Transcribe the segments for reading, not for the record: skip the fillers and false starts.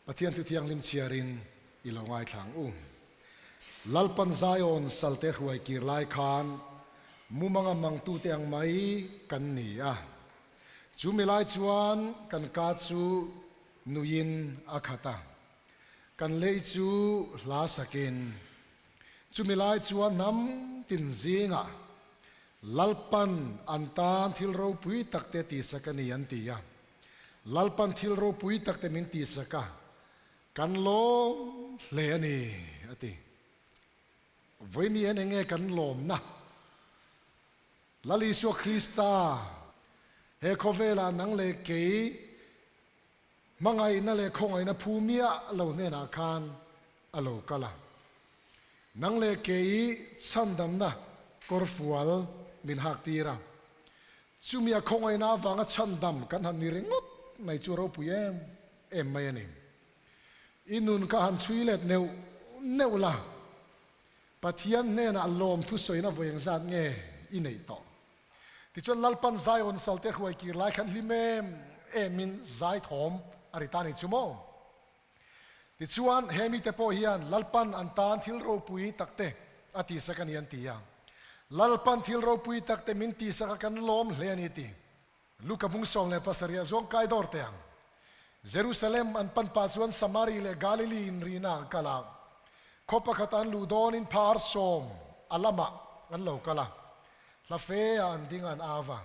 Pathian thu thianghlim chhiarin i lo ngaithla ang u. Lalpan Zion salte hruai kir lai khan mumanga mangtute ang mai kan ni a. Chu mi lai chuan kan ka chu nuiin a khat a, kan lei chu hla sakin. Chumi lai chuan hnam tin zingah Lalpan an tan thil ropui takte tihsak a ni an ti a. Lalpan thil ropui takte min tihsak a, kan lawm hle a ni, a ti. Vawiin hian eng nge kan lawmna? Lal Isua Krista, he khawvelah nang leh kei Hmangaihna leh khawngaihna phu miah lo hnenah khan a lo kal a. Nang leh kei i chhandamna kawrfual min hak tir a. Chumi a khawngaihna avanga chhandam kan han ni ringawt mai chu a ropui em em mai a ni. I nun kha han chhui let neuh neuh la, Pathian hnenah lawmthu sawina vawi engzat nge i neih tawh? Tichuan Lalpan Zion salte hruai kir lai khan hlim em emin zai thawm a ri ta ni chu maw? Tichuan he mite pawh hian Lalpan an tan thil ropui takte a tihsak a ni an ti a. Lalpan thil ropui takte min tihsak a kan lawm hle a ni ti. Luka bung 17 a zuang kai dawr teh ang. Jerusalem an pan pah chuan Samari leh Galili in rina an kal a. Khaw pakhat an luh dawnin phar sawm a lamah an lo kal a. Hla fe ah an ding a an au a.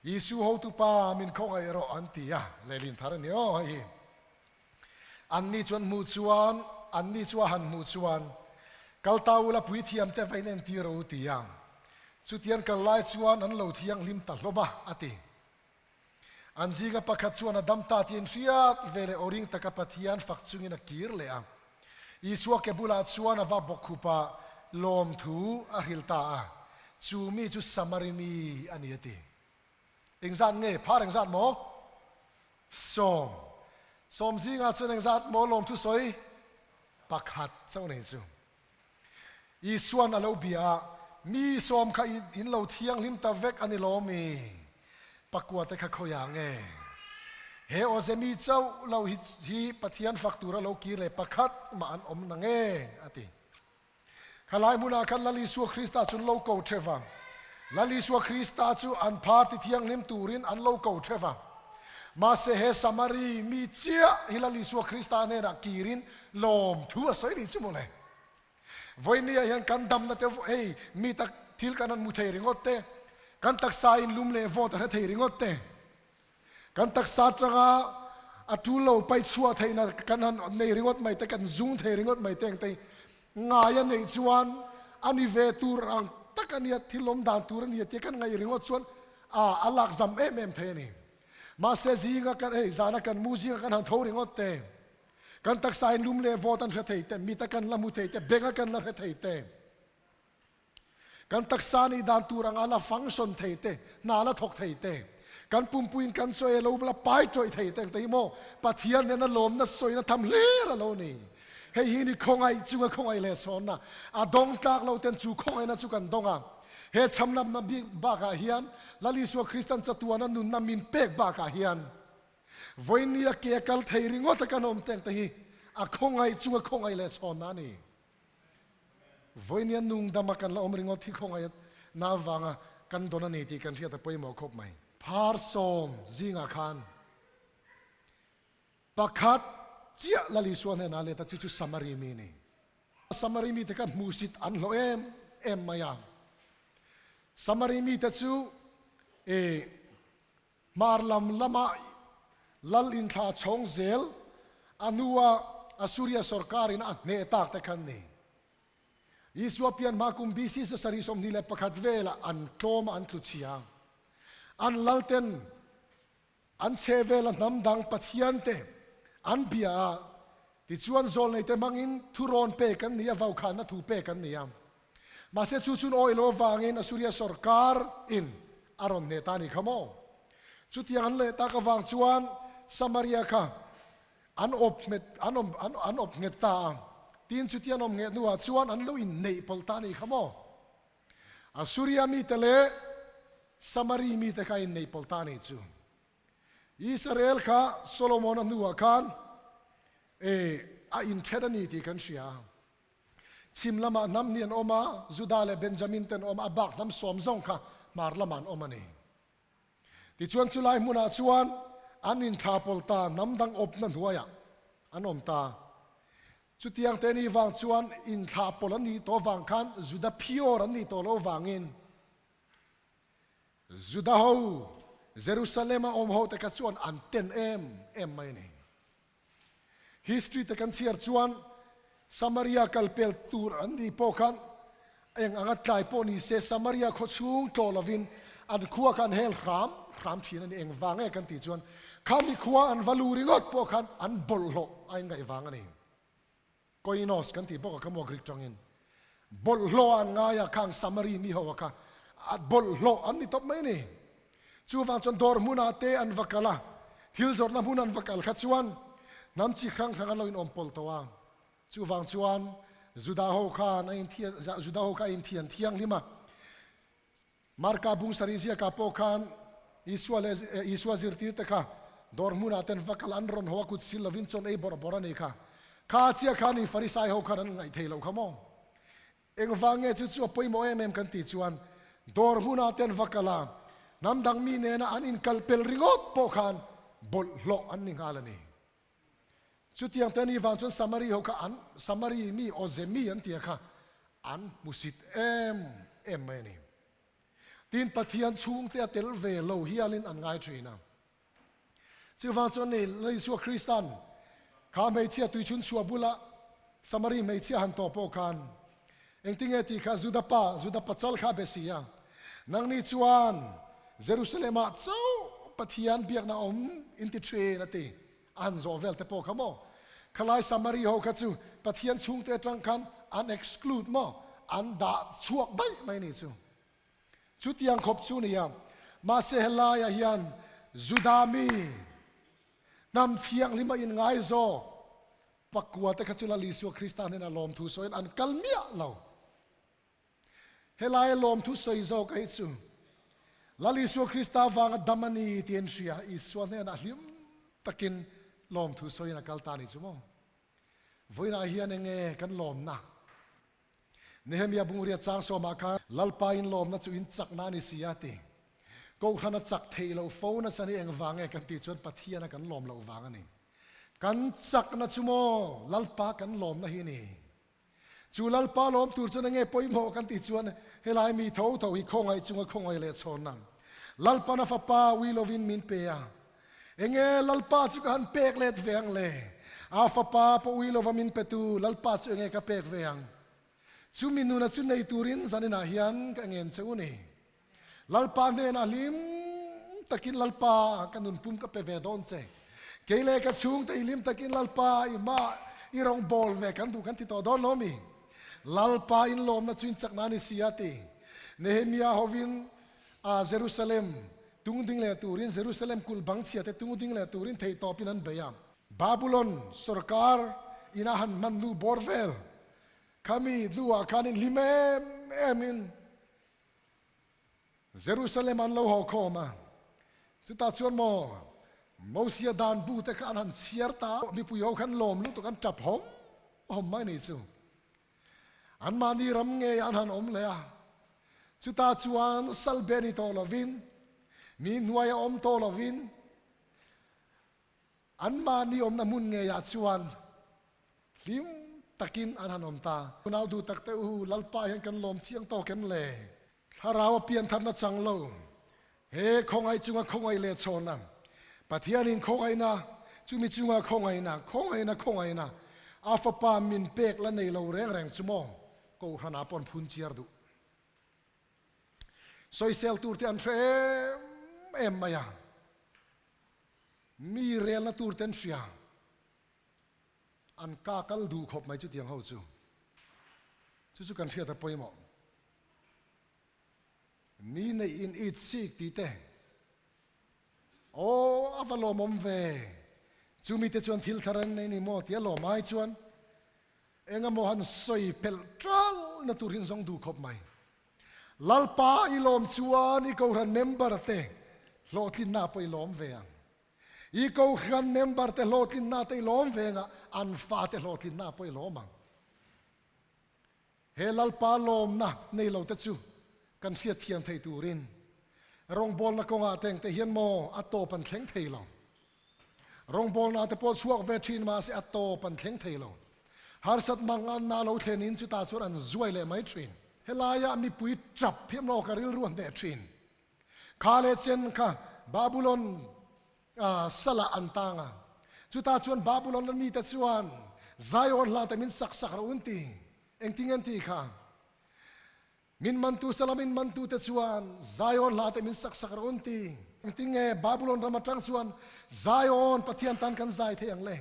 Isu hotupa min khawngaih rawh an ti a, lehlin thar a ni aw hei hi. Anni chu an hmuh chuan, anni chu a han hmuh chuan, Kal ta ula puithiam te va in entir rawh u ti a. Chutiang kal lai chuan an lo thianghlim ta hlawm a, a ti. An zinga pakhat chuan a dam ta tih an hriat veleh aw ring taka Pathian fak chungin a kir leh a. Isua ke bulah chuan a va bawkkhup a, lawmthu a hrilh ta a. Chu mi chu Samari mi a ni a ti. Engzat nge? Phar engzat maw? Sawm. Sawm zingah chuan engzat maw lawmthu sawi? Pakhat chauh nei chu. Isuan a lo bia a, Mi sawm kha in lo thianghlim ta vek a ni lawm mi? Pakua te kha khawiah nge? He awze mi chauh lo hi hi Pathian fak tura lo kir leh pakhat mah an awm na nge? a ti. Khalai hmunah khan Lal Isua Krista chu an lo ko theuh va. Lal Isua Krista chu an phar ti thianghlim turin an lo ko theuh va. Mahse he Samari mi chiah hi Lal Isua Krista hnenah kirin lawm thu a sawi ni chu mawle. Vawinia hian kan damna te hei mi tak thil kan han hmu thei ringawt te, kan taksa in lum leh vawt a hre thei ringawt te, Kan taksa atanga a tul lo pai chhuah theihna kan han nei ringawt mai te, kan zung thei ringawt mai te ang te hi ngai a neih chuan a ni ve tur ang tak a nia, thil awm dan tur a nia tia kan ngaih ringawt chuan a a lak zam em em thei a ni. Mahse zinga kan hei zana kan mu zinga kan han tho ringawt te, kan taksa in lum leh vawt an hre thei te, mit a kan la hmu thei te, beng a kan la hre thei te, Kan taksa nih dan tur anga la function thei te, hna la thawk thei te, kan pumpuiin kan chaw ei lo la pai tawih thei te ang te hi maw Pathian nena lawmna sawina tham hlir a lo ni. Hei hi ni khawngaih chunga khawngaih leh chhawnna a dawng tlak lo ten chu khawngaihna chu kan dawng a. He chhamlamna bik bakah hian Lal Isua Kristan chatuana nunna min pek bakah hian vawinia ke a kal thei ringawt a kan awm te ang te hi a khawngaih chunga khawngaih leh chhawnna a ni. Vawinia nung dama kan la awm ringawt hi khawngaih na avanga kan dawn a ni tih kan hriat a pawimawh khawp mai. Phar sawm zingah khan pakhat chiah Lal Isua hnenah let a, chu chu Samari mi a ni. Samari mite kha hmuhsit an hlawh em em mai a. Samari mite chu e Hmar lam lama lal inthla chhawng zel a hnua Assuria sorkarin a hneh tak te khan ni. Isua pian hma kum BC 721 velah an tlawm a an tlu chhia. An lalten an chhe vela hnam dang pathian te an bia a, tichuan zawlneite hmangin thurawn pek an ni a, vaukhana thu pek an ni a. Mahse chu chun awih lo avangin Assuria sorkar in a rawn hneh ta a ni kha maw? Chutiang an leh tak avang chuan Samaria kha an awp nghet an awm an an awp nghet ta a. Tin chutia an awm ngheh hnuah chuan an lo inneih pawlh ta a ni kha maw? Assuria mite leh Samari mite kha inneih pawlh ta a ni chu. Israel kha Solomon-a hnuah khan. E, a inthen a ni tih kan hria. Chhim lamah hnam hnih an awm a, Juda leh Benjamin te an awm a, a bak hnam sawm zawng kha hmar lamah an awm a ni. Tichuan chulai hmunah chuan an inthla pawlh ta, hnam dang awpna hnuaiah an awm ta. Chutiang te ni vang chuan inthla pawlh an nih tawh vang khan Juda phiawr an nih tawh loh vangin Juda ho Jerusalem a awm ho te kha chuan an ten em em mai a ni. History te kan chhiar chuan Samaria kal pel tur an nih pawh khan eng anga tlai pawh ni se Samaria khaw chhung tlawh lovin an khua kha an hel hram hram thin a ni. Eng vang nge kan tih chuan khami khua an va lu ringawt pawh khan an bawlhhlawh a inngaih vang a ni. Koinos kan tih bawk a kha maw Greek tangin bawlhhlawh a an ngai a khang Samari mi ho a kha a bawlhhlawh an ni tawp mai a ni. Chuvang chuan dawr hmunah te an va kal a, thil zawrhna hmun an va kal kha chuan hnam chi hrang hrang an lo inawm pawlh tawh a. Chuvang chuan Juda ho khan a inthian Juda ho kha a inthian thianghlim a. Marka bung sarih ziakah pawh khan Isua leh Isua zirtirte kha dawr hmunah ten va kal an rawn haw a, kut sil lovin chawn ei bawrh bawrh a ni kha. Kha chiah khan i Farisai ho khan an ngaih thei lo kha maw? Engvang nge chu chu a pawimawh em em kan tih chuan dawr hmunah ten va kal a, hnam dang mi nena an inkal pel ringawt pawh khan bawlhhlawh an ni nghal a ni. Chutiang te ni vang chuan Samari ho kha an Samari mi awze mi an tia kha an hmusit em em mai a ni. Tin, Pathian chhungte a tel ve lo hialin an ngai thin a. Chuvang chuan ni Lal Isua Kristan kha hmeichhia tuichhun chhuah bula Samari hmeichhia han tawh pawh khan engtinge tih kha Juda pa, Juda pachal kha a be si a. Nangni chuan Jerusalem-ah chauh Pathian biakna awm in ti thin a ti. A han zawh vel te pawh kha maw? Khalai Samari ho kha chu Pathian chhungte atang khan an exclude maw? An dah chhuak daih mai ni chu. Chutiang khawp chu nia. Mahse helaiah hian Juda mi hnam thianghlim a inngai zawk pakua te kha chu Lal Isua Krista hnenah lawmthu sawiin an kal miah lo. Helai lawmthu sawi zawk a hi chu Lal Isua Krista vanga dam a ni tih an hria. Isua hnenah hlim takin lawmthu sawiin a kal ta a ni chu maw? Vawiinah hian enge kan lawmna? Nehemia bungria chang sawmah khan Lalpa in lawmna chu in chakna a ni si a ti. Kohhran a chak theih loh fo nasa ni engvang nge kan tih chuan Pathian a kan lawm loh vang a ni. Kan chakna chu maw Lalpa kan lawmna hi a ni. Chu Lalpa lawm tur chuan enge pawimawh kan tih chuan helai mi tho tho hi khawngaih chunga khawngaih leh chhawn ang. Lalpan a fapa ui lovin min pe a. Enge Lalpa chu ka han pek let ve ang le? A fapa pawh ui lova min petu Lalpa chu enge ka pek ve ang? Chu mi nuna chu nei turin zaninah hian ka ngen che u ni. Lalpa hnenah hlim takin Lalpa ka nunpum ka pe ve dawn che. Kei leh ka chhungte i hlim takin Lalpa i hma i rawn bawl ve kan duh kan ti tawh dawn lo mi? Lalpa in lawmna chu in chakna a ni si a ti. Nehemia hovin a Jerusalem tung ding leh turin Jerusalem kulh bang chhia te tung ding leh turin theihtawpin an bei a. Babulon sorkar ina han hman hnu bawr vel khami hnuah khan in hlim em em in Jerusalem an lo haw khawm a, chutah chuan maw Mosia dan bu te kha an han chhiar ta a, mipui ho khan lawm lutuk an tap hawm hawm mai ni chu. Anmahni ram ngei an han awm leh a, chutah chuan salbe ni tawh lovin, mi hnuai a awm tawh lovin, anmahni awmna hmun ngeiah chuan Hlim takin an han awm ta. Unau duh tak te u, Lalpa hian kan lawm chiang tawk em le? Thlarau a pian tharna chang lo, he khawngaih chunga khawngaih leh chhawnna, Pathianin khawngaihna, chumi chunga khawngaihna, khawngaihna, khawngaihna, a Fapa min pek la nei lo reng reng chu maw? Kohhranah pawh an phun chiar duh. Sawisel tur te an hre em em mai a, mi relna tur te an hria. An ka kal duh khawp mai chutiang ho chu. Chu chu kan hriat a pawimawh. Mi neih in it sik tih te. Aw a va lawmawm ve. Chu mite chuan thil thar an nei ni maw tia lawm ai chuan engemaw han sawi pelh ṭal na tur hi an zawng duh khawp mai. Lalpa i lawm chuan i kohhran member te hlawhtlinna pawh i lawm ve ang. I kohhran member te hlawhtlinna te i lawm ve anga an fate hlawhtlinna pawh i lawm ang. He Lalpa lawmna nei lo te chu kan hriat thiam thei turin rawngbawlna kawngah te engte hian maw a tawp an thleng thei lo. Rawngbawlna te pawh chhuak ve thin mahse a tawp an thleng thei lo. Harsat manganna lo thlenin chutah chuan an zuai leh mai thin. Helaia mipui tap hi maw ka rilru a hneh thin. Kha leh chen kha Babulon salah an tang a, chutah chuan Babulon a mite chuan Zion hla te min sak sak rawh un ti. Engtin an ti kha? Min mantu sala min mantu te chuan Zion hla te min sak sak rawh un ti. Engtin nge Babulon ram atang chuan Zion Pathian tan kan zai thei ang le?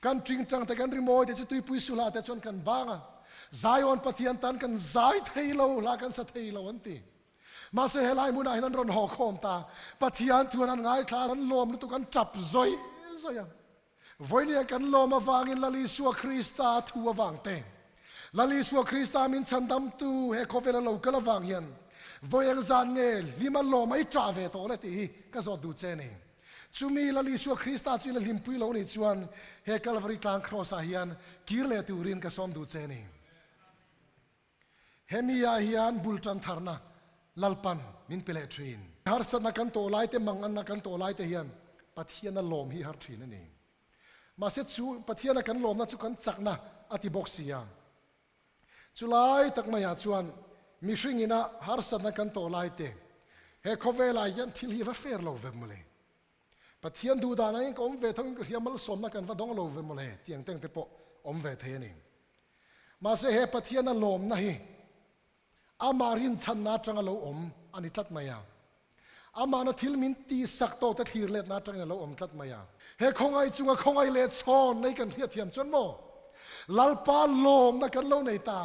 Kan tingtang te kan rimawi te chu tuipui suhla te chuan kan bang a, Zion Pathian tan kan zai thei lo, hla kan sa thei lo an ti. Mahse helai hmunah hian an rawn haw khawm ta. Pathian thuan an ngaithla, an lawm lutuk, an tap zawih zawih a. Vawinia kan lawm avangin Lal Isua Krista thu avang te, Lal Isua Krista min chhandamtu he khawvela lo kal avang hian vawi eng zan nge hlima lawm a i ṭah ve tawh le tih hi ka zawt duh che a ni. Chumi Lal Isua Krista chu i la hlimpui lo nih chuan he Kalvari tlang Kraws ah hian kir leh turin ka sawm duh che a ni. Hemi ah hian bul tan tharna Lalpan min pe leh thin. Harsatna kan tawh lai te, manganna kan tawh lai te hian Pathiana lawm hi har thin a ni. Mahse chu Pathiana kan lawmna chu kan chakna a ti bawk si a. Chulai tak maiah chuan mihring ina harsatna kan tawh lai te, he khawvelah hian thil hi va fair lo ve mawle. Pathian duh dan angin ka awm ve tho in ka hria malsawmna kan va dawng lo ve mawle tih ang teng te pawh awm ve thei a ni. Mahse he Pathiana lawmna hi amah rinchhanna atanga lo awm a ni tlat mai a. Amahna thil min tihsak tawh te thlir letna atangin a lo awm tlat mai a. He khawngaih chunga khawngaih leh chhawn nei kan hriatthiam chuan maw Lalpa lawmna kan lo nei ta.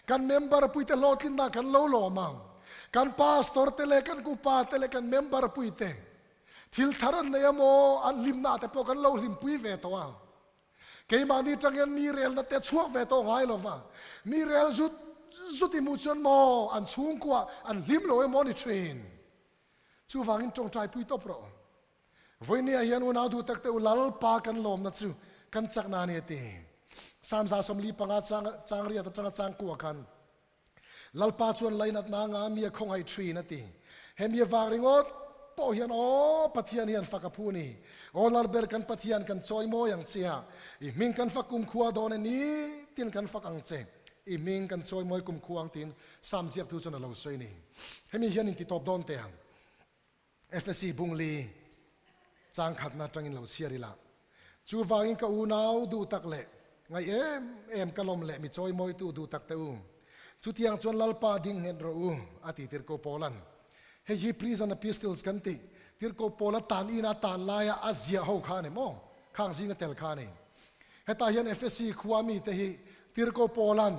Kan member puite hlawhtlinna kan lo lawm a. Kan pastor te leh kan upa te leh kan member puite thil thar an nei a maw an hlimna te pawh kan lo hlimpui ve tawh a. Keimahni tang hian mi relna te chhuak ve tawh ngai lo va, mi rel zut zut i hmuh chuan maw an chhungkua an hlim lo emaw ni thin. Chuvangin tawngtai pui tawp rawh. Vawinia hian unau duh tak te u Lalpa kan lawmna chu kan chakna a ni a ti. Psalm 45 chang chang riat atanga chang kua khan Lalpa chuan lainatna anga mi a khawngaih thin a ti. He mi avang ringawt pawh hian aw Pathian hian fak a phu ni. Aw Lalber kan Pathian kan chawi mawi ang che a, i hming kan fak kumkhua dawn e ni tin kan fak ang che. I hming kan chawi mawi kumkhua ang tiin Psalm ziaktu chuan a lo sawi ni. Hemi hian intitawp dawn teh ang. Efesi bungli chang khatna atangin lo chhiar ila. Chuvangin ka unau duh tak leh ngaih em em ka lawm leh mi chawimawitu duh tak te u, chutiang chuan Lalpa ding nghet rawh u, a ti Tirhkoh Paula'n. Hei hi Prison Epistles kan tih, Tirhkoh Paula tan ina tan laia a ziah ho kha a ni maw? Khang zinga tel kha a ni. Hetah hian Efesi khua mite hi Tirhkoh Paula'n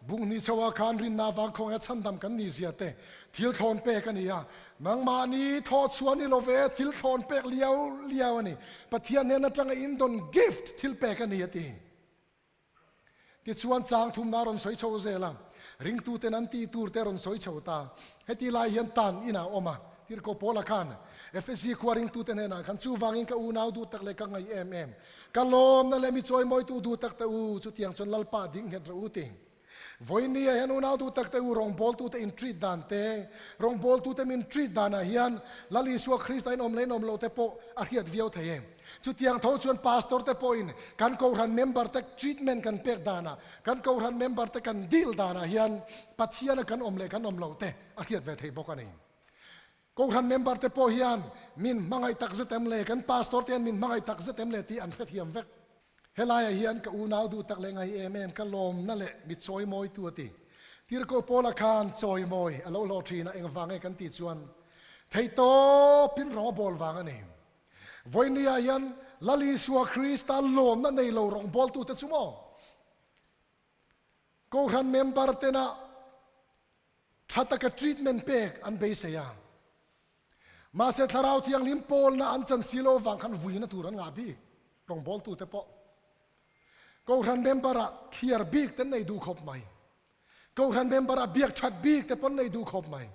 bunghnih chhoah khan rinna avang khawngaih a chhandam kan nih zia te thil thlawn pek a ni a. Nangmahni thawh chhuah ni lo ve, thil thlawn pek liau liau a ni. Pathian hnen atanga indawn gift thil pek a ni a ti. Tichuan chang thumna a rawn sawi chho zel a, ringtuten an tih tur te a rawn sawi chho ta. Heti lai hian tan inah a awm a, Tirhkoh Paula khan Efesi khua ringtute hnenah khan chuvangin ka unau duh tak leh ka ngaih em em, ka lawmna leh mi chawimawitu duh tak te u, chutiang chuan Lalpa ding nghet rawh u ti. Vawinia hian unau duh tak te u, rawngbawltute in treat dan te, rawngbawltute min treat danah hian Lal Isua Krista in awm leh in awm loh te pawh a hriat viau thei e. Chutiang tho chuan pastor te pawhin kan kohhran member te treatment kan pek danah, kan kohhran member te kan deal danah hian Pathiana kan awm leh kan awm loh te a hriat ve thei bawk a ni. Kohhran member te pawh hian min hmangaih tak zet em le, kan pastor te hian min hmangaih tak zet em le tih an hrethiam vek. Helaiah hian ka unau duh tak leh ngai em em, ka lawmna leh mi chawimawitu a ti. Tirhkoh Paula khan chawimawi a lo hlawh thin a, engvang nge kan tih chuan theihtawpin rawng a bawl vang a ni. Vawinia hian Lal Isua Krista lawmna nei lo rawngbawltute chu maw? Kohhran member tena tha taka treatment pek an beisei a. Mahse Thlarau Thianghlim pawlna an chan si lo avang khan vuina tur an ngah bik rawngbawltute pawh. Kohhran member ah thliar bik te nei duh khawp mai. Kohhran member ah biak that bik te pawn nei duh khawp mai.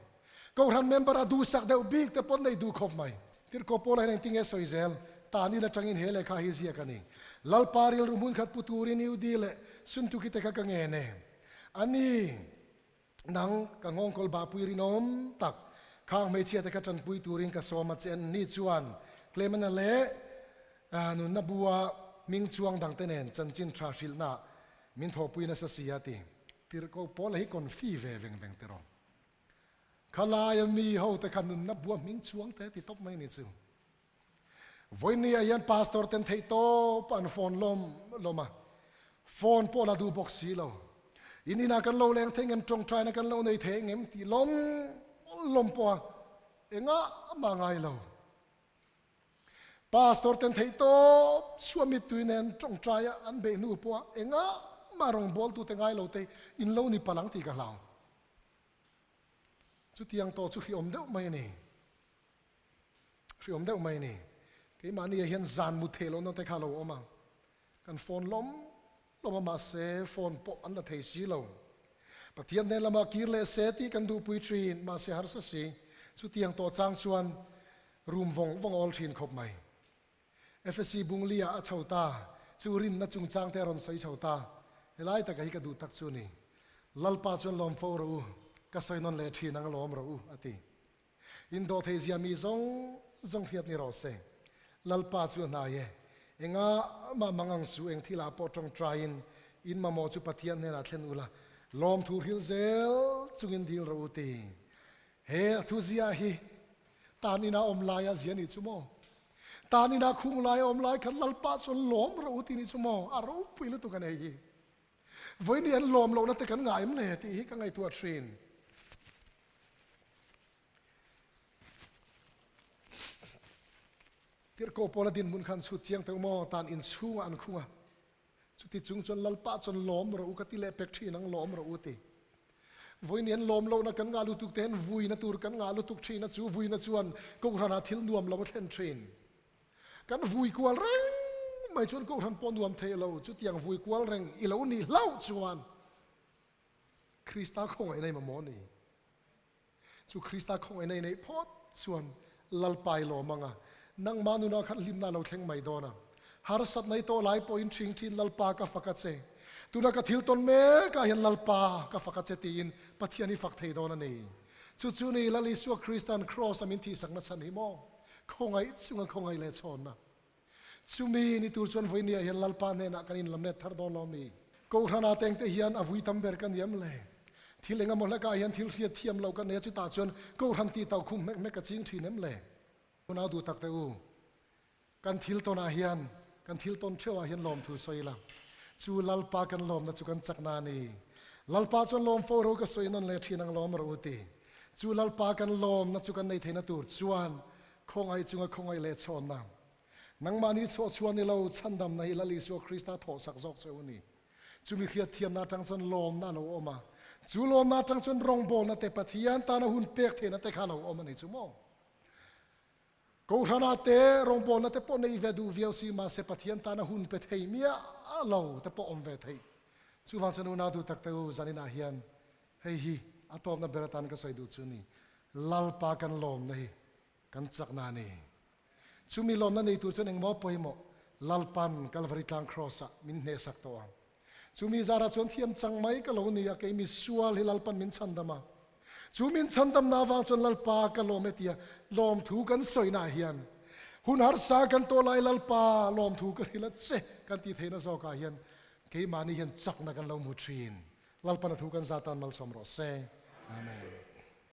Kohhran member ah duhsak deuh bik te pawn nei duh khawp mai. Tirhkoh Paula hian engtin nge sawi zel? Tan in atangin he lehkha hi ziak a ni. Lalpa rilru hmun khat pu turin Eudi leh Suntuki te kha ka ngen e. A ni, nang ka nghawngkawl bahpui rinawm tak, khang hmeichhia te kha tanpui turin ka sawm a che. An ni chuan Clemena leh nunna bua hming chuang dangte nen chanchin tha hrilhna min thawhpui nasa si a ti. Tirhkoh Paula hi confi ve veng veng tiraw? Khalaia mi ho te kha nunna bua hming chuang te ti tawp mai ni chu. Vawinia ah hian pastor ten theih tawp an phone lawm lawm a, phone pawh la duh bawk si lo. In inah kan lo leng thei ngem, tawngtaina kan lo nei thei ngem tih lawm lawm pawh a engah mah ngai lo. Pastor ten theih tawp chhuah mittui nen tawngtaia an beih hnu pawh a engah mah rawngbawltu te ngai lo te in lo ni palh ang tih ka hlau. Chutiang tawh chu hriawm deuh mai a ni. Hriawm deuh mai a ni. Keimahni ah hian zan mut theih lohna te kha a lo awm a. Kan phone lawm lawm a mahse phone pawh an la thei si lo. Pathian hnen lamah kir leh se tih kan duhpui thin mahse harsa si. Chutiang tawh chang chuan room vawng vawng a awl thin khawp mai. Efesi bungli ah a chho ta, chu rinna chungchang te a rawn sawi chho ta. Helai taka hi ka duh tak chu ni. Lalpa chuan lawm fo rawh u, ka sawi nawn leh thin ang a lawm rawh u, a ti. In dawh theih zia mi zawng zawng hriat ni rawh se. Lalpa chu a hnai e. Enga mah mang ang su eng thil ah pawh tawngtaiin in mamawh chu Pathian hnenah thlen ula, lawmthu hril zel chungin dil rawh u ti. He a thu zia hi Tan ina awm lai a zia ni chu maw? Tan ina khung lai a awm lai khan Lalpa chuan lawm rawh u ti ni chu maw? A ropui lutuk a nei hi. Vawiin an lawm lohna te kan ngah em le tih hi ka ngaihtuah thin. Tirhkoh Paula dinhmun khan chhut chiang teuh maw? Tan in chhungah an khung a. Chuti chung chuan Lalpa chuan lawm rawh u ka ti leh pek thin ang lawm rawh u ti. Vawiin an lawm lohna kan ngah lutuk te hian vuina tur kan ngah lutuk thin a chu vuina chuan Kohhran ah thil nuam lo a thlen thin. Kan vui kual reng mai chuan Kohhran pawh nuam thei lo chutiang vui kual reng i lo nih hlauh chuan Krista khawngaihna i mamawh a ni. Chu Krista khawngaihna i neih phawt chuan Lalpa i lawm ang a, nangmah nunah khan hlimna a lo thleng mai dawn a. Harsatna i tawh lai pawhin ṭhing ṭhin Lalpa ka fak a che, tuna ka thil tawn mekah hian Lalpa ka fak a che tiin Pathian hi fak thei dawn a ni. Chu chu ni Lal Isua Krista'n Kraws a min thihsakna chhan hi maw? Khawngaih chunga khawngaih leh chhawnna. Chumi ni tur chuan vawinia hian Lalpa hnenah kan inlamlet thar dawn lo mi? Kohhrana tengte hian a vui tam ber ka ni em le? Thil engemaw hlekah hian thil hriat thiam lo ka nei a, chutah chuan Kohhran tih tauh khum hmek hmek ka ching thin em le? Unau duh tak teh u, kan thil tawnah hian, kan thil tawn theuhah hian lawmthu sawi ila, chu Lalpa kan lawmna chu kan chakna a ni. Lalpa chuan lawm fo ro ka sawi nawn leh thin ang lawm rawh u ti. Chu Lalpa kan lawmna chu kan nei theihna tur chuan Khawngaih chunga khawngaih leh chhawnna. Nangmahni chhuah chhuah ni lo, chhandamna hi Lal Isua Krista thawhsak zawk che u ni. Chumi hriatthiamna atang chuan lawmna a lo awm a, chu lawmna atang chuan rawngbawlna te, Pathian tana hun pek theihna te kha a lo awm a ni chu maw? Kohhrana te rawngbawlna te pawh nei ve duh viau si mahse Pathian tana hun pe thei miah lo te pawh awm ve thei. Chuvang chuan unau duh tak te u, zaninah hian hei hi a tawpna ber atan ka sawi duh chu ni. Lalpa kan lawmna hi kan chakna a ni. Chumi lawmna nei tur chuan engmaw pawimawh Lalpan Kalvari tlang Kraws ah min hnehsak tawh ang. Chumi zarah chuan thiam chang mai ka lo ni a, kei misual hi Lalpan min chhandam a. Chu min chhandamna avang chuan Lalpa ka lawm e tia lawmthu kan sawina ah hian hun harsa kan tawh lai Lalpa lawmthu ka hrilh a che kan tih theihna zawkah hian keimahni hian chakna kan lo hmu thin. Lalpan a thu kan zatan malsawm rawh se. Amen.